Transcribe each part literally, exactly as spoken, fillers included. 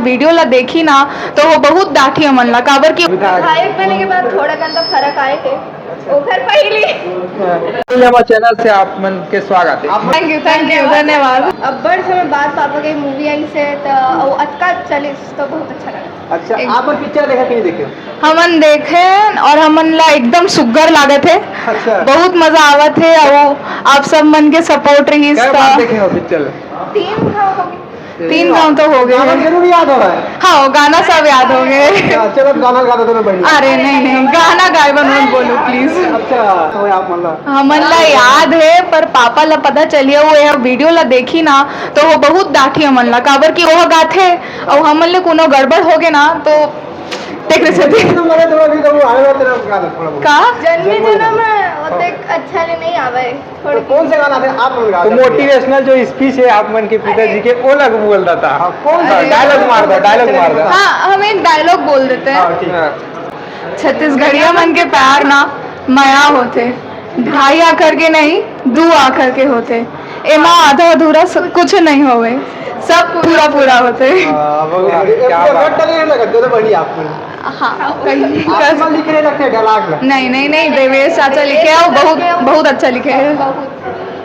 Video ला देखी ना, तो वो बहुत डांटी हमन ला, काबर कि विधायक। विधायक बने के बाद थोड़ा कन तो फर्क आए हे। ओकर पहिली। सिनेमा चैनल से आप मन के स्वागत है। थैंक यू, थैंक यू, धन्यवाद। अब्बड़ समय बाद पापा के मूवी आई से, तो वो अतका चलिस, तो बहुत अच्छा लगा। अच्छा, एक आप मन पिक्चर देखा कि नहीं देखे? हमन देखे और हमन ला एकदम सुग्घर लागत हे। अच्छा। बहुत मजा आवत हे और आप सब मन के सपोर्ट रहिस कै त बार देखे हो पिक्चर? तीन घाव हो गए। तीन घाव तो हो गए गाना हे। जरूर याद हो रहा है। हाँ, वो गाना सब याद हो गए। अच्छा, चलो गाना गा दो दोनों बहन। अरे नहीं, नहीं, गाना गाए बर मत बोलो, प्लीज। अच्छा, तो आप मतलब हमन ला याद हे, पर पापा ला पता चलिए, वो यह वीडियो ला देखी ना, तो वो बहुत डांटी हमन ला, काबर कि वो गाथे, और हमन ले कोनो गड़बड़ हो गए ना, तो तेकरे सेती। तो मैंने थोड़ा भी तो वो आने वाला तेरा गाना थोड़ा बहुत। का? जन्मे जन्मे जन्म जन्म। ओतेक अच्छा ले नहीं आवे। तो कौन से गाना थे आप मन गा तो सकते हैं? मोटिवेशनल जो स्पीच है आप मन के पिताजी के, वो लग बोल रहा था। हाँ, कौन सा? अरे। डायलॉग मार दो, डायलॉग मार दो। हाँ, हम एक डायलॉग बोल देते हैं। हाँ, ठीक है। छत्तीसगढ़िया मन के प्यार ना मया होथे, ढाई आखर के नहीं, दू आखर के होथे। एमा आधा अधूरा स-, कुछ नहीं होवे, सब पूरा पूरा होथे। हाँ, बहुत बढ़िया। क्या पूरा बात। रट डाले हैं ना, दोनों बढ़िया आप मन। हाँ, कहीं आप मन लिख रहे लगते हैं डायलॉग में। नहीं, नहीं, नहीं, देवेश चाचा लिखे हैं, वो बहुत, बहुत अच्छा लिखे हैं। बहुत।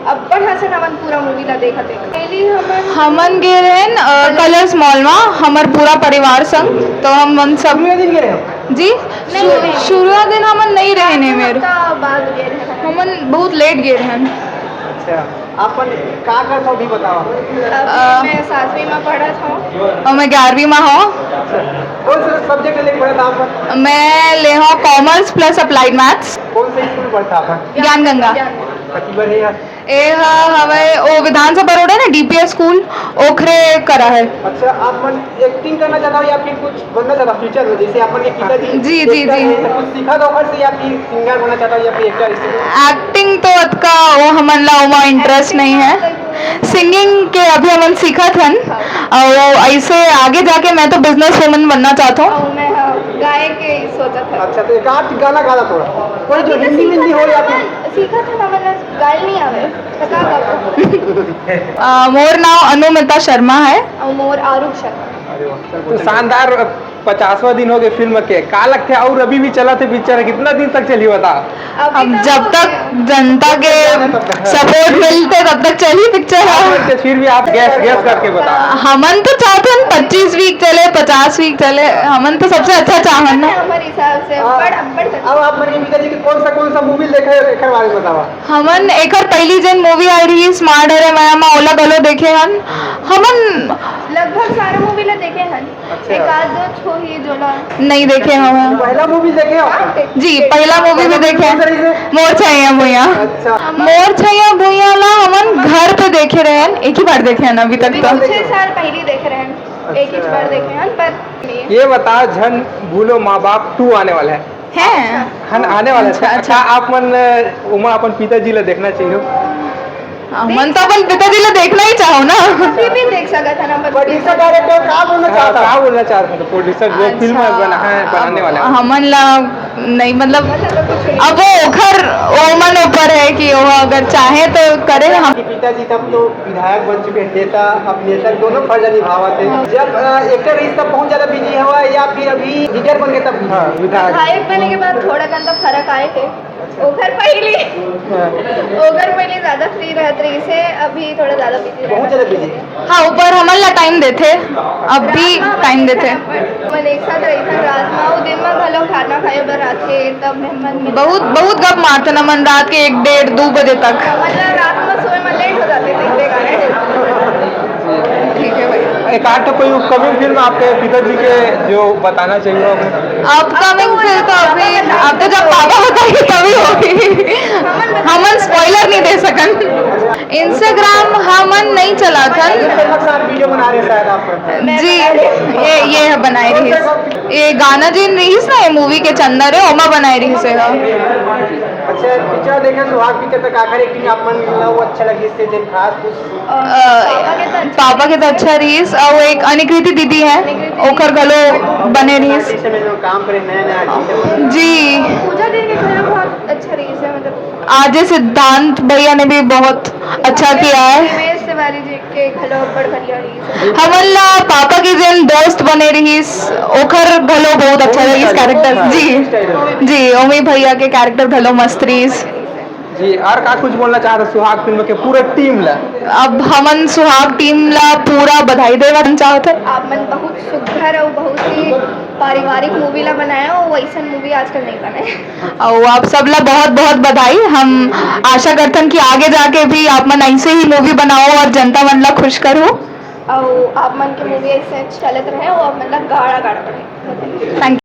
अब्बड़ हंसन हमन पूरा मूवी ला देखत हन। पहली हमन हमन गे रहेन, अ, कलर्स मॉल मा, हमर पूरा परिवार संग, तो हमन सब शुरुए दिन गए हो? जी? नहीं, शु-, नहीं। शुरुआ दिन हमन नहीं रहेन ए मेर। हफ्ता बाद गए रहेन। हमन बहुत लेट गए रहेन। अच्छा, आप मन का करत हो, अभी बताओ। अभी अ, मैं सातवीं में पढ़त हूँ। और मैं ग्यारहवीं में हूँ। अच्छा, कौन सा सब्जेक्ट लेके पढ़त आप? मैं ले हूँ कॉमर्स प्लस अप्लाइड मैथ्स। कौन से स्कूल में पढ़त आप? ज्ञान गंगा। ज्ञान गंगा। कितनी बार है यार? ए ह हवय ओ विधानसभा रोड है ना, डीपीएस स्कूल, ओखरे करा है। अच्छा, आप मन एक्टिंग करना चाहता हो या फिर कुछ बनना चाहता हो फ्यूचर में, जैसे आप मन के पिताजी जी, जी, एक्टर जी। हैं, तो कुछ सीखा था ओकर से या फिर सिंगर बनना चाहता हो या फिर एक्टर, इसे? एक्टिंग तो अतका वो हमन ला ओमा इंटरेस्ट नहीं है। सिंगिंग के अभी हमन सीखत हन, और ऐसे आगे जाके मैं तो बिजनेस वुमन बनना चाहता हूँ। और मैं, हाँ, गाए के सोचत हन। अच्छा, तो एक आध गाना गा ला थोड़ा, कोई जो अभी तो हिंदी, हिंदी हो या फिर सीखत हन, हमन ला गाए नहीं आवे, तो का गाबो? अ, मोर नाव अनुमिता शर्मा है। और मोर आरूप शर्मा। अरे वाह, तो शानदार। पचासवाँ दिन हो गए फिल्म के, का लगथे और अभी भी चलत हे पिक्चर, कितना दिन तक चलही बता? अभी अब तो जब तक जनता के सपोर्ट मिलथे तब तक चलही पिक्चर ह। आप मन के फिर भी आप गेस, गेस करके बता। हमन तो चाहथन पच्चीस वीक चले, पचास वीक चले, हमन तो सबसे अच्छा चाहन ना। हमारे हिसाब से हाँ। बड़, बड़ अब आप मन के पिताजी के कौन सा, कौन सा मूवी देखे हो, एकर बारे में बतावा। हमन एकर पहली जेन मूवी आई रही स्मार्ट अरे माया मा, ओला घलो देखे हन। हमन लगभग सारा मूवी ला देखे हन। अच्छा। एक आध दो छो ही जोला। नहीं देखे हन। पहला मूवी देखे हो? जी, पहला मूवी भी देखे हन। कौन सा रही है? मोर छैया भुइया। अच्छा। मोर छैया भुइया ला हमन घर पे देखे रहे हन, एक ही बार देखे हन अभी तक तो। छह साल पहले देखे रहे हन, एक ही बार देखे हन, पर ये बताओ, झन भूलो माँ बाप टू आने वाला है। हैं? हन आने वाला है। अच्छा, अच्छा। का आप मन, अ, उमा अपन पिताजी ला देखना चाहिए? हमन तो अपन पिताजी ला देखना ही चाहो ना। अभी भी देख सकत हन अपन प्रोड्यूसर डायरेक्टर का बोलना हाँ, चाहता? का बोलना चाहता है प्रोड्यूसर जो फिल्म अच्छा, बना है, बनाने वाला है? हमन ला नहीं, मतलब, अब वो ओखर, ओमन ऊपर है कि वो अगर चाहे तो करे। हम आपके पिताजी तब तो विधायक बन चुके हैं, नेता, अब नेता दोनों फर्ज निभावत है। जब, अ, एक्टर रहिस तब बहुत ज्यादा बिजी हवा या फिर अभी लीडर बन के तब बिजी? हाँ, विधायक। विधायक बने के बाद थोड़ा कन तो फर्क आए थे। ओकर पहली, हाँ। ओकर पहली ज्यादा फ्री रहत रहिस हे, अभी थोड़ा ज्यादा बिजी बहुत रहत ज्यादा बिजी। हाँ, ऊपर हमन ला टाइम देथे, अब भी टाइम देथे। हमन एक साथ रहिथन रात मा, वो दिन मा घलो खाना खाए बर आथे, तब हमन मिलथन। बहुत, बहुत गप मारथन हमन रात के एक, डेढ़, दो बजे तक। मतलब रात मा सोए मा लेट हो जाथे, तो इसे कारण। ठीक है भाई। एक आध तो कोई अपकमिंग फिल्म आपके पिताजी के जो बताना चाहिए हो? अपकमिंग फिल्म तो अभी, अब तो जब पापा बताही तभी होगी। हमन स्पॉइलर नहीं दे सकन। Instagram हमन नहीं चलाथन। फेमस आप वीडियो बना रहे शायद आप। जी, ये, ये है बनाए रहिस। ये गाना जेन रहिस ना, ये मूवी के चंदा रे, ओमा बनाए रहिस हे। अच्छा, पिक्चर देखे सुहाग पिक्चर तक आखिर एक्टिंग आप मन ला वो अच्छा लगिस हे, जेन खास कुछ? अ, पापा के तो अच्छा रहिस, और एक अनिकृति दीदी है, ओखर घलो बने रहिस। जैसे में जो काम करे नया नया आदमी से। जी। पूजा दीदी के घलो बहुत अच्छा रहिस हे, मतलब। आरजे सिद्धांत भैया ने भी बहुत अच्छा किया है। तिवारी जी के घलो बड़ बढ़िया रहिस। हमन ला पापा के जेन दोस्त बने रहिस, ओखर घलो बहुत अच्छा रहिस कैरेक्टर। जी, जी, ओमी भैया के कैरेक्टर घलो मस्त रहिस। जी, और का कुछ बोलना चाहत हो सुहाग फिल्म के पूरा टीम ला? अब हमन सुहाग टीम ला पूरा बधाई देना चाहत है। आप मन बहुत सुघर और बहुत ही पारिवारिक मूवी ला बनाया हो, वैसन मूवी आजकल नहीं बने। और आप सब ला बहुत बहुत बधाई। हम आशा करथन कि आगे जाके भी आप मन ऐसे ही मूवी बनाओ और जनता मन ला खुश करो। और आप मन के मूवी ऐसे चलत रहे और मतलब गाड़ा गाड़ा बढ़े। थैंक